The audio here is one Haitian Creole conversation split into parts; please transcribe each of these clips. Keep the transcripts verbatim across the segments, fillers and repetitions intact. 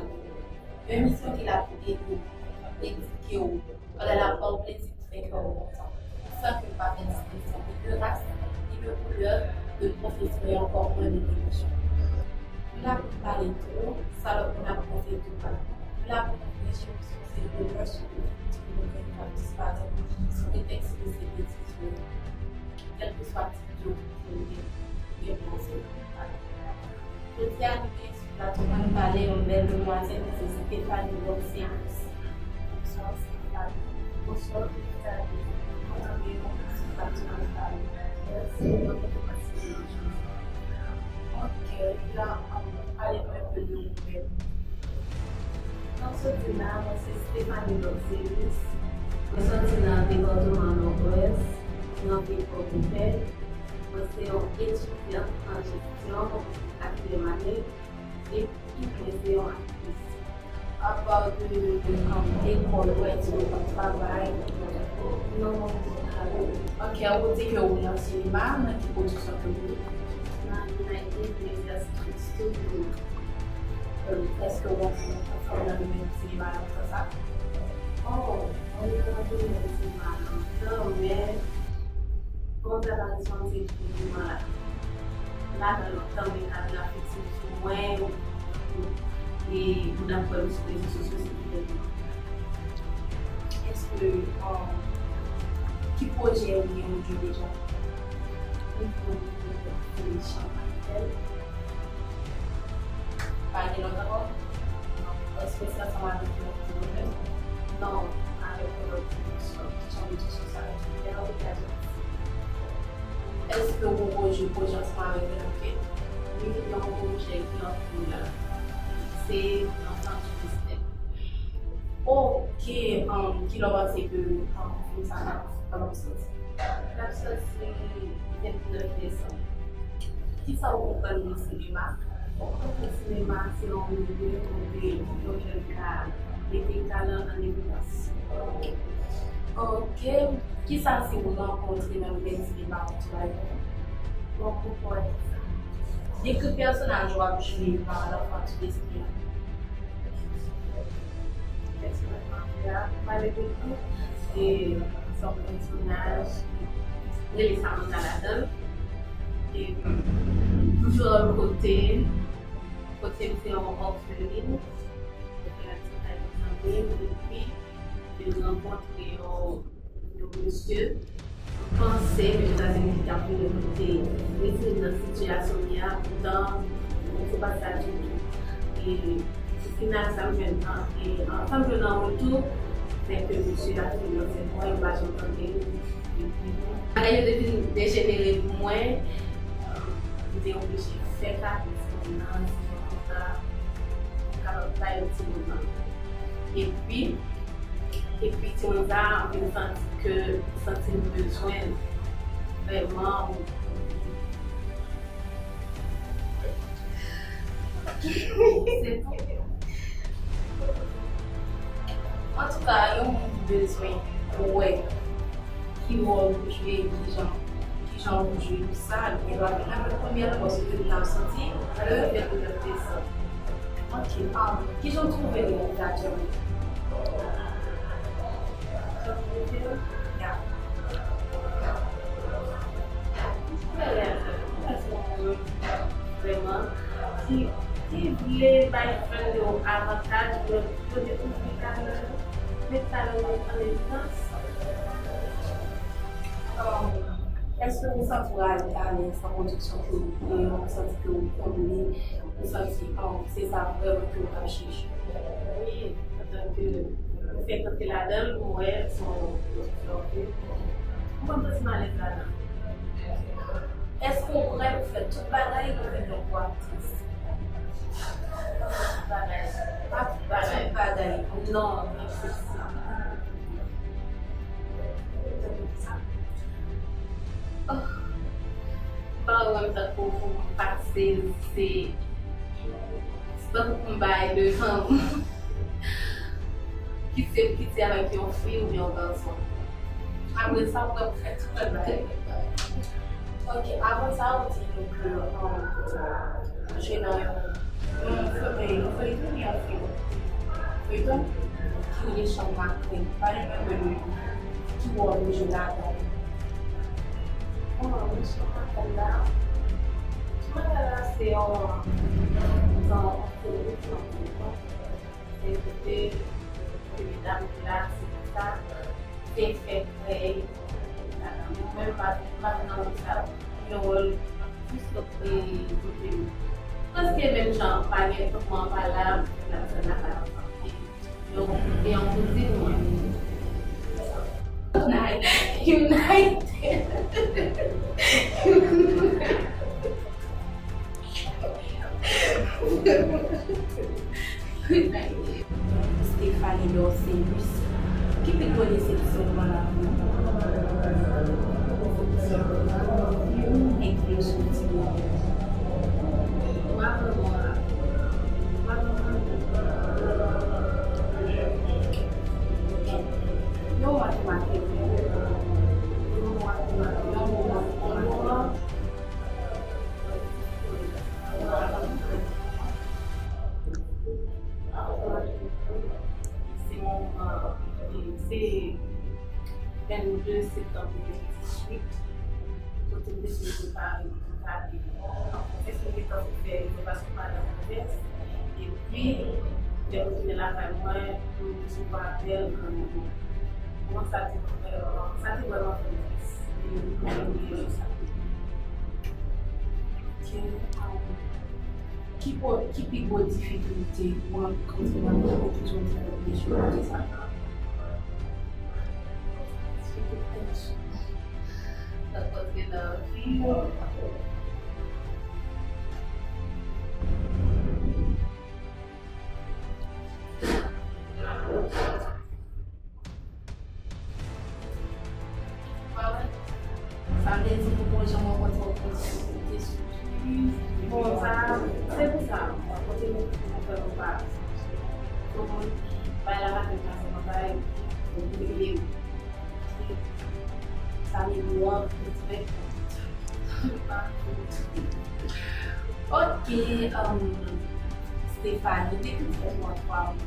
Yon emisyon ki la pou ede w, edike w, pandan l ap ba w plezi pou fè kè w kontan, san ke l pa fè distenksyon ni de ras, ni de koulè, de pwofesyon e ankò mwens de relijyon. Nou la pou n pale twò, sa lòt moun ap panse tou pa. Nou la pou n kouvri sou yon seri de mès ki nou konnen k ap disparèt sou pretèks ke se betiz yo ye. Kèlkeswa tip de opinyon ou gen, ou gen pou w fè. Jodi a, nou gen sou plato pou n pale yon bèl demwazèl ki se Stéphanie Loczelus. Bonswa, Stéphanie. Bonswa, Stéphanie. Kontan gen w sou plato pou n pale. Mèsi pou patisipe jodi a. Ok, la, um, pale nou enpe de ou menm. Mwen soti la, mwen se Stéphanie Loczelus. Mwen soti nan depatman Nòdwès, nan vil Pòtoprens. Mwen se yon etidyant an jesyon, katriyèm ane, epi mwen se yon aktris. Apa de, de, um, lekòl, ou wè, ti travay? Non, mwen pa travay. Ok, ou di ke ou nan sinema, nan ki pwodiksyon ke ou ye? Nan United Media Studio. Èske w ansanm nan domèn sinema nan tan sa? Oh, mwen nan domèn sinema nan tan, men bon, travay sa se pou mwen la. Ladan lontan, men kamera fikse sou mwen, e moun ap wè m sou rezo sosyo, se pou tèt mwen. Èske, um, ki pwojè ou gen, ou gen deja? Mwen gen yon pwojè ki se Chanpay Fèy. Pa gen lòt ankò? Èske se ansanm avèk yon lòt pwojè? Non, avèk yon lòt pwodiksyon. Jan m di sou sa, lè nan okazyon. Èske ou gon pwojè, pwojè ansanm avèk Benoke? Wi, gen yon pwojè ki an kou la. Se yon fantòm mistè. Ok, um, kilè w panse ke, um, fim sa a ap soti? L ap soti vennèf desanm. Kisa w konprann de sinema? Bon, mwen panse sinema se yon milye kote yon jèn ka mete talan an evidans. Ok, kisa si w rankontre nan domèn sinema ou travay? Bon, poukisa w di sa? Dekri pèsonaj w ap jwe pa rapò ak espri a. Pèsonaj m ap jwe a, pale de tou, e se yon pèsonaj, rele Samantha ladan l. E m jwe wòl kote, kote m se yon òfelin, kote m ap travay pou zanmi m, epi m rankontre yon, yon mesye. M panse ke sa se li ki t ap vini pou te retire m nan sitiyasyon m ye a, poutan se pa sa ditou. E o final, sa m jwenn an, e an, sa m jwenn an retou, se ke mesye a te lanse mwen, m pa janm tande l. Epi bagay yo te vin dejenere pou mwen, m te oblije fè kaprif mwen nan, se konsa m kapab bay yon timoun nan. Epi, epi timoun sa a, m vin santi ke, santi m bezwen l vrèman. Se tou. Antouka, yon moun ki bezwen wè ki wòl ou jwe, kijan, kijan ou jwe, tout sa, li gen dwa vin avèk premyè l, paske n ap santi ke fè l reprezante. Ok, um, kijan w twouve reyalizatè w yo? Jan m twouve l? Ya. M twouve reyalizatè yo, m panse se yon moun vrèman ki, ki vle bay fàn yo avantaj pou yo, pou yo dekouvri talan yo, met talan yo an evidans. Um, èske ou santi w alèz nan pwodiksyon ke ou ye, ou santi ke ou konble, ou santi, um, se sa vrèman ke ou t ap chèche? Wi, antanke mwen fèk antre ladan l, mwen wè se yon pwodiksyon ke mwen santi m alèz ladan l. Èske ou prè pou fè tout bagay pou vin yon gwo aktris? Pa tout bagay. Pa tout bagay. Tout bagay. Non, non, se sa. Oh. M pa wè menm tankou pou m pase, se, se tankou pou m bay devan m. Kit se, kit se avèk yon fi oubyen yon gason. Apre sa, ou prè pou fè tout lòt bagay. Ok, avan sa, ou di nou ke, um, ou jwe nan yon, yon, yon feyton oubyen yon fim? Feyton ki rele Chanm Maten. Pale nou enpe de li. Ki wòl ou jwe ladan l? Bon, nan Chanm Maten la, Chanm Maten la se yon, se yon, se yon, se yon, se kote, kote medam ki la, se konsa, se fè krèy, mwen menm pa, pa nan wòl sa, nan wòl plis lòt, e, kote. Prèske menm jan, pa gen, kòman pa la, la, la, la, la, Yo, e yon kouzin mwen. United. United. United. Stephanie Dorcéus. Ki pi gwo desepsyon w nan lavi w? Enkli w sou ti mwen. Mwen vrèman la. Yon mwa ki make m. Yon mwa ki make m. Yon moman ki make m. Se moman, se vennde septanm de mil dizuit, kote m te fin prepare pou m ta vini. Fè sou letan pou fè rezèvasyon madanm Pwovens. Epi, lè m tounen lakay mwen, m resevwa apèl granmoun mwen. Mwen, sa te vrèman, sa te vrèman fè m tris. E m bliye jou sa. Ok, um, ki po-, ki pi gwo difikilte ou rankontre nan pwosesis difikilte sa? Difikilte. Sa k pase nan vi yo. Sa vle di nou poko janm rankontre yon kesyon ki bon, sa, se pou sa, kote nou, nou fè nou pa. Pou moun, bay la pa fè pase nan bay, nou bliye. Sa li nou an, nou fè. Ok, um, Stephanie, depi kèk mwa, twa mwa.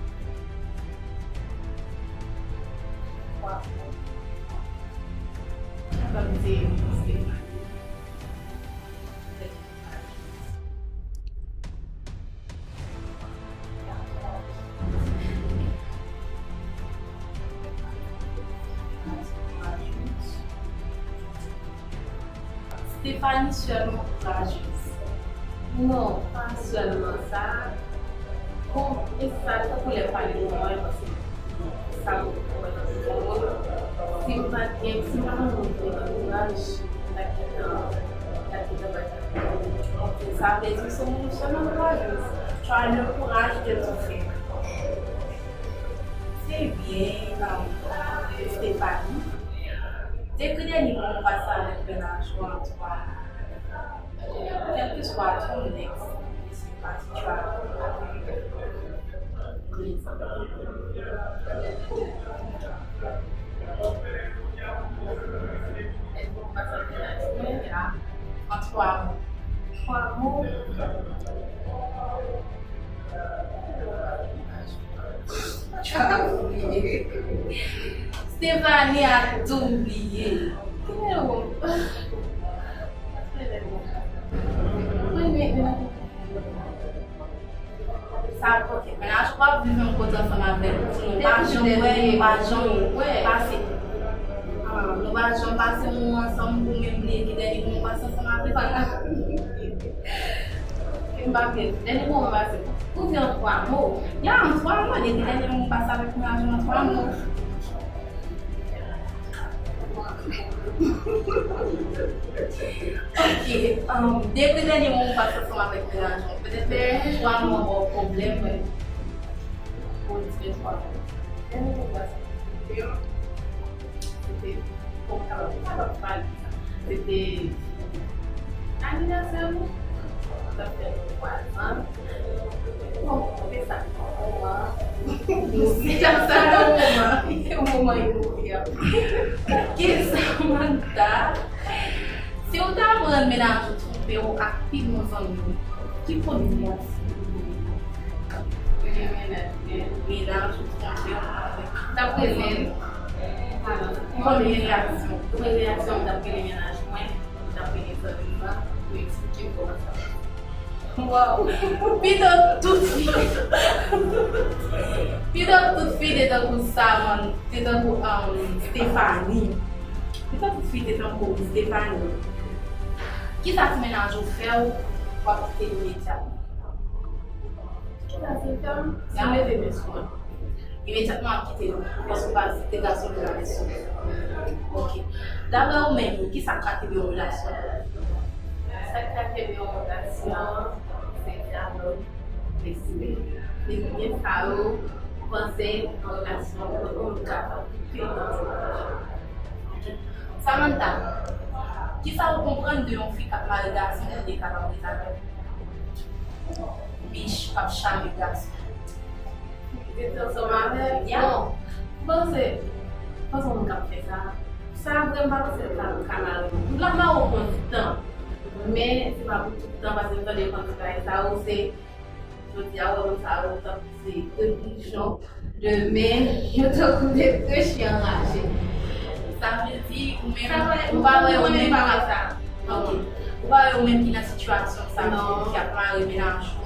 Twa mwa. Kòm se Stephanie. Stephanie sèlman kourajez. Non, pa sèlman sa. Bon, e sa, tankou lè m pale de mwen, paske sa m wè nan tout moun. Si m pa t gen, si m pa t gen moun ki te gen kouraj, m t ap gentan, m t ap gentan bay sa. Donk, sa vle di se yon moun sèlman kourajez. Tu as le courage de tout faire. Se byen, um, Stephanie. Dekri dènye moman ou pase avèk mennaj ou an twa mo. Kèlkeswa ton ex, se pati twa mo. An twa mo. Twa mo. Stephanie a tou bliye. Sa, ok, mennaj ou ap viv menm kote ansanm avèk ou, nou pa janm wè, nou pa janm pase. Ah, nou pa janm pase moman ansanm, ou menm bliye ki dènye moman w pase ansanm avèk li. M pa bliye, dènye moman m pase. Ou di an twa mo. Ya, an twa mo, depi dènye moman m pase avèk mennaj ou an twa mo. Ok, um, depi dènye moman w pase ansanm avèk mennaj ou, petèt twa mo an ba w pwoblèm, men ou di men twa mo. Dènye moman w pase avèk mennaj ou, se te, bon, pa, pa, pa, pa, se te anivèsè nou. Sa fè twa zan. Bon, se sa. Moman. Se sa, moman. Moman yo. Ok, Samantha. Si w ta aprann mennaj ou twonpe w ak pi bon zanmi w, ki pwodui w ap sibi? Premye mennaj mwen. Mennaj ou twonpe w, t ap rele l. Kòm reyaksyon, kòm reyaksyon, m t ap rele mennaj mwen, m t ap rele zanmi m nan, pou eksplike m kòman sa pase. Waw! Pito tout fi, pito tout fi te tankou Saman, te tankou, um, Stephanie. Pito tout fi te tankou Stephanie. Kisa ti mennaj ou fè w, w ap kite l imedyatman? Kisa ti fè m? Si w leve men sou mwen. Imedyatman ap kite l, paske w pa te gason ki rale sou mwen. Ok. Daprè ou menm, kisa k ka kenbe yon relasyon? Sa k ka kenbe yon relasyon, se dyalòg, respè. Depi gen sa yo, m panse yon relasyon, yon moun ka fè anpil nan yon relasyon. Ok. Samantha, kisa ou konprann de yon fi k ap mare gason oubyen k ap anbreze avè l? Bich k ap chame gason. Rete ansanm avè l? Ya. Bon, m panse, m panse yon moun k ap fè sa, sa vrèman pa panse l ka, ka mare. L ap mare w pou yon ti tan. Men, se pa pou tout tan, paske m tande kantite bagay sa yo, se, jodi a, wè moun sa yo, tankou se de boujon. Demen, yo tankou de, de chen anraje. Sa vle di, ou menm, ou pa wè ou menm ki, ok. Ou pa wè ou menm ki nan sitiyasyon sa, ki ap mare mennaj ou.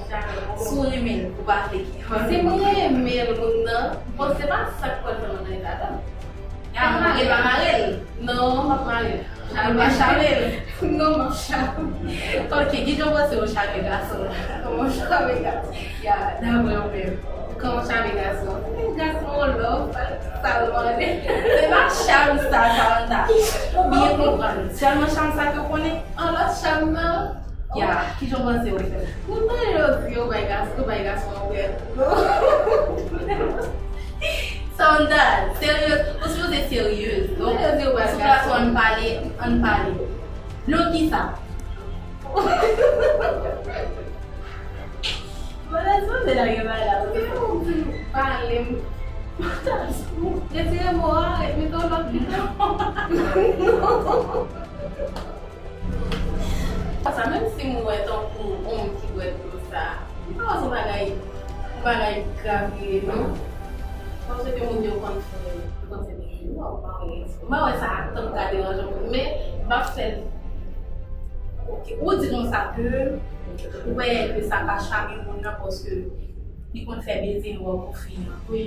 Si w renmen l, ou pa vle ki. Si m renmen l, moun nan, bon, se pa sa k pral fè m antre ladan l. Ya, mare l, pa mare l. Non, m ap mare l. Ou pa chame l? Non, m ap chame. Ok, kijan w panse w chame gason? Kòman w chame gason? Ya, daprè w menm, kòman w chame gason? Gason w love, sa l mande. Se pa cham sa, Samantha. Ou byen konprann. Sèlman cham sa ke w konnen? An lòt cham nan? Ya, kijan w panse w fè? Ou pa yo di yo bay gason, yo bay gason anpè. Samantha, seryez, ou sipoze seryez. Donk, sou plas ou, ann pale, ann pale. Non kisa? Mwen sipoze lage bagay la, ou te fè yon ti pale m. Retire mo a, mete yon lòt pito. Sa, menm si m wè tankou yon moun ki bwè dlo sa, m pa wè se yon bagay, yon bagay grav li ye, non. Paske moun yo konn fè, yo konn fè byen, yo pa wè, m pa wè sa tankou ka deranje moun, men m ap fè l. Ok, ou di konsa ke ou wè ke sa ka chame moun nan paske li konn fè beze nwa pou fi an. Wi.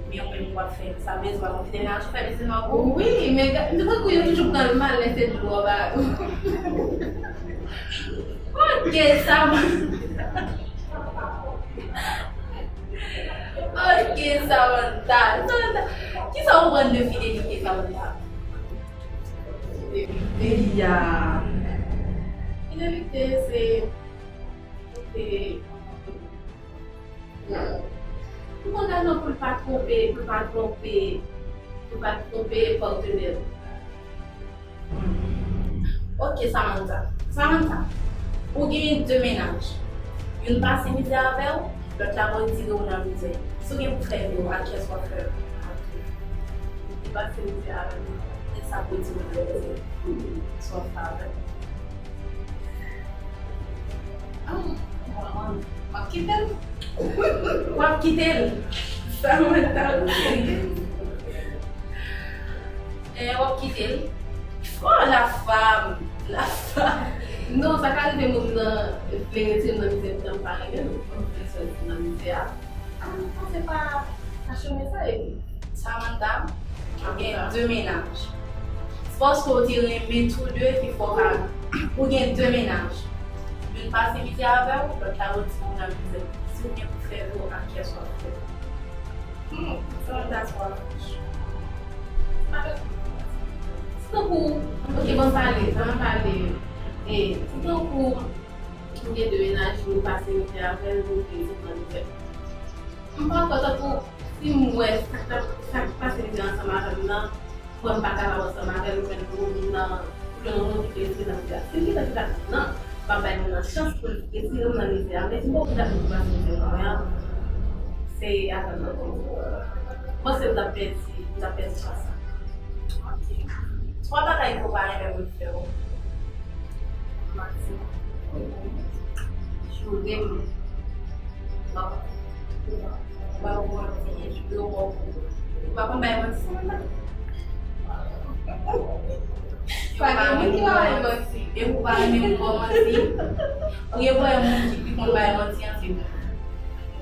Men ou menm ou ap fè sa beze nwa pou fi an, ou fè beze nwa pou. Wi, men m tankou yo toujou pran l mal lè se dlo a ba yo. Ok, sa. Ok, Samantha. Samantha. Kisa w konprann de fidelite, Samantha? Fidelite, ya. Fidelite, se, se yon angajman pou l pa twonpe, pou l pa twonpe, pou l pa twonpe patnè l. Ok, Samantha. Samantha, ou genyen de mennaj. Youn pase mizè avè w, lòt la retire w nan mizè. Si w gen pou fè vre, a kiyès w ap fè l? Li pase mizè avè m, e sa retire w nan mizè. Sa w ap fè avè l? Ah, m ap kite l. W ap kite l? Samantha, ou serye? Eh, w ap kite l? Oh, la femme, la femme. Non, sa ka rive moun nan vle retire m nan mizè, poutan m pa renmen l, m vle soti nan mizè a. Ah, sa se pa, pa chemen sa, epi. Samantha, ou gen de mennaj. Se paske w te renmen tou de ki fè w ka, ou gen de mennaj. Youn pase mizè avè w, lòt la retire w nan mizè. Si w gen pou fè vre, a kiyès w ap fè? Hmm, Samantha, sa w ap fè. Se tankou, ok, ban m pale, ban m pale. E, se tankou, ou gen de mennaj, youn pase mizè avè l, youn te di nan mizè. M pa kwè tankou si m wè sa k t ap, sa k pase mizè ansanm avè m nan, kwè m pa kapab ansanm avè l, ou jwenn moun nan, ou jwenn yon moun ki te retire nan mizè a. Si m gentan di sa, non, m ap bay moun nan chans pou l retire m nan mizè a. Men si m poko dakò pou pase mizè mwen an, se atann nan Bondye. M panse m t ap pèdi, m t ap pèdi chans sa. Ok. Twa bagay ke w pa renmen moun fè w. Manti. Joure m. Ba w, ba w manti. Yo mò pou ou. Ou pa konn bay manti. Pa gen moun ki pa bay manti. E ou pa renmen yon bon manti. Ou gen pwoblèm moun ki pi konn bay manti an se ou.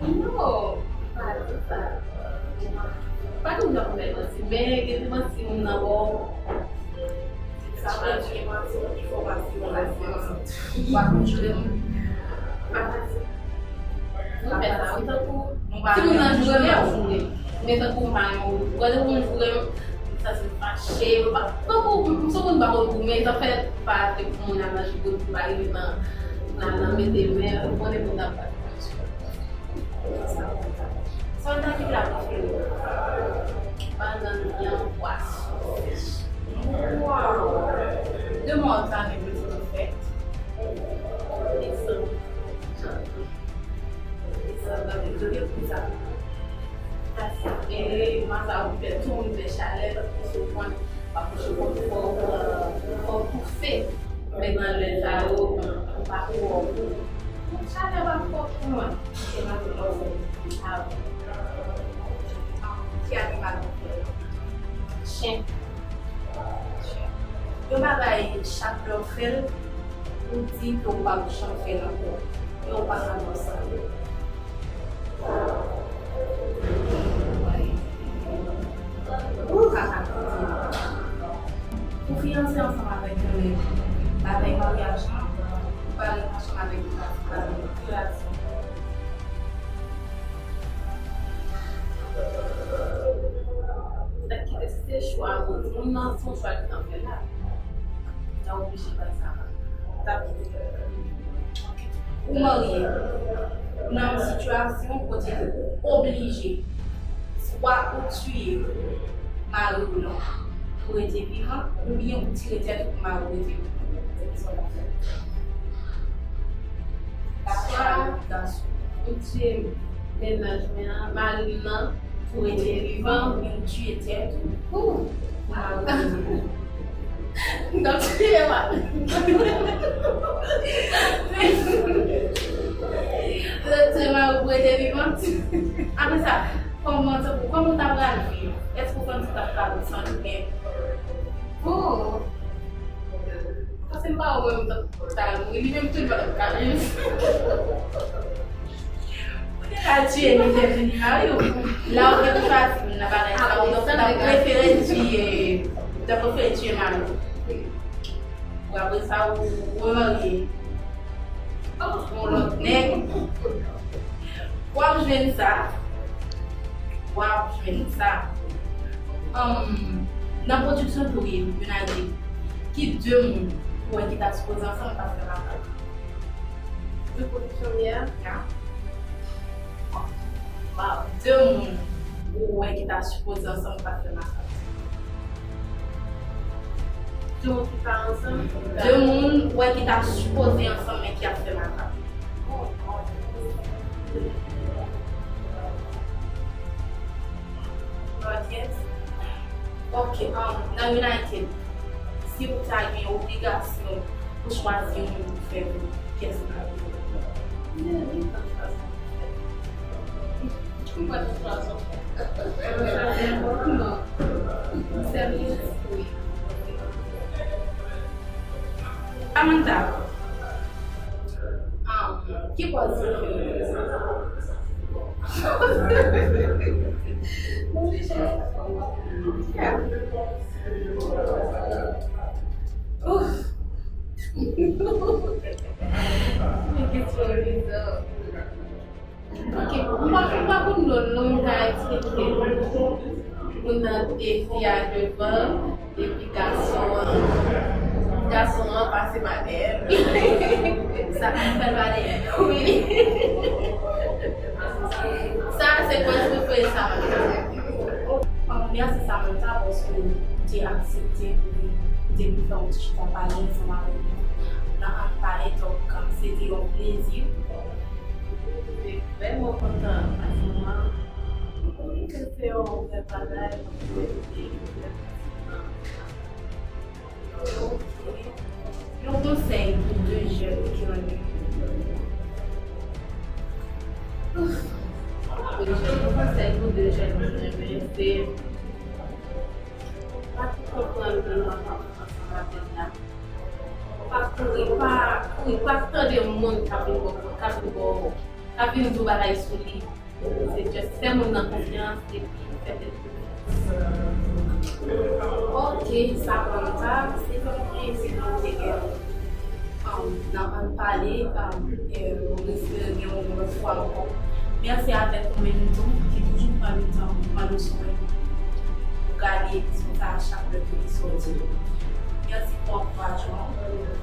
Non, pa di sa. Pa gen moun ki pa konn bay manti, men gen de manti moun nan ba w. Sa pran ti manti, enfòmasyon, pasyans. Ou pa konn joure moun. Pa fasil. Nou fè sa, wi, tankou timoun nan joure, m ap joure. Men tankou m pa renmen ou, ou wè depi moun joure m, m santi m fache, m pa, tankou m sou moun pa konn goumen, sa fè pa trip moun al nan jipot, m pa rive nan, nan, nan mete men, ou konnen moun nan pa. Sa w ta kite la pou fè? Bannann, vyann, pwason. Waw! Demen w ta renmen pou fèt? Desanm, janvye. Desanm, janvye, janvye pou sa. Paske mwa sa ou fè tou, ou fè chalè, paske w konn, w ap kouche konn fò, fò toufe. Men nan lè sa yo, ou pa twò. Chalè pa twò pou mwen. Se pa twò pou mwen. Ki animal ou fè? Chen. Yon bagay, chak lè w fè l, ou di ke w p ap janm fè l ankò. E w pa ka nan sa. Ou ka ka koze. Ou fiyanse ansanm avèk yon nèg, bagay maryaj lan, ou pa ret ansanm avèk li paske pa gen relasyon. Sa ki te se chwa moun nan, se yon chwa ki t ap fè la. Ou ta oblije bay sa. Ou ta kite. Ou marye. Ou nan yon sitiyasyon kote ou oblije. Swa ou tiye mari w lan pou rete vivan, oubyen ou tire tèt ou pou mari w rete vivan. Se ki sa w ta fè? Swa ou tiye mennaj mwen an, mari m nan, pou rete vivan, oubyen ou tiye tèt ou pou mari w rete vivan. M t ap tiye mari m. Ou t ap tiye mari w pou rete vivan? Apre sa, kòman, kòman w ta pral viv? Èske w konn si w t ap ka viv san li menm? Bon. Paske m pa wè mwen menm tankou ta mouri, li menm tou li pa t ap ka viv. Ou te ka tiye li, te vini mari w. La ou gen pou chwazi youn nan bagay sa, ou ta prefere tiye, ou ta prefere tiye mari w. Pou apre sa ou remarye yon lòt nèg. W ap jwenn sa. W ap jwenn sa. Anm, nan pwodiksyon tou ye, United, ki de moun ou wè ki ta sipoze ansanm pa fè makak? De pwodiksyon m ye a? Ya. Waw, de moun ou wè ki ta sipoze ansanm pa fè makak. De moun ki pa ansanm? De moun ou wè ki ta sipoze ansanm men ki ap fè makak. Lòt, yes. Ok, um, nan United, si ou ta gen obligasyon pou chwazi yon moun pou fè vi, kiyès ou ta pran? Mwen pa t chwazi. Mwen pa t chwazi. Non. Sèl Wi. Samantha, um, ki pòz ou fè? Ouf. Men kesyon bizarre. Ok, m pa, m pa konn non l non, m ka eksplike. Moun nan te fi a devan, epi gason an, gason an pase pa dèyè l. Sa pa fè l pa dèyè l, wi. Sa se pòz prefere Samantha. Mèsi Samantha paske ou te aksepte pou te vin fè yon ti chita pale ansanm avèk nou nan Ann Pale Talk. Se te yon plezi. Mwen vrèman kontan paske mwen konnen ke se yon bèl bagay, mwen konnen ke se yon bèl bagay. Ok. Yon konsèy pou de jèn ki nan Jèn, konsèy pou de jèn mwen renmen, se pa konprann ke nou ansanm avèk la. Pa kouri, pa kouri, pa tande moun k ap vin bò, k ap vin bò, k ap vin di w bagay sou li. Se just fè moun nan konfyans epi fè tèt ou konfyans. Ok, sa konn sa, se tankou se tankou te gen, um, nan ann pale, um, e, mwen espere gen yon lòt fwa ankò. Mèsi avèk ou menm tou ki toujou pran letan pou pran leson yo, pou gade emisyon sa a chak lè ke li sòti. Mèsi pou ankourajman.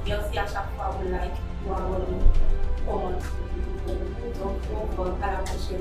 Mèsi a chak fwa ou like, ou abòne, ou kòmante. Donk, au revoir, à la prochaine.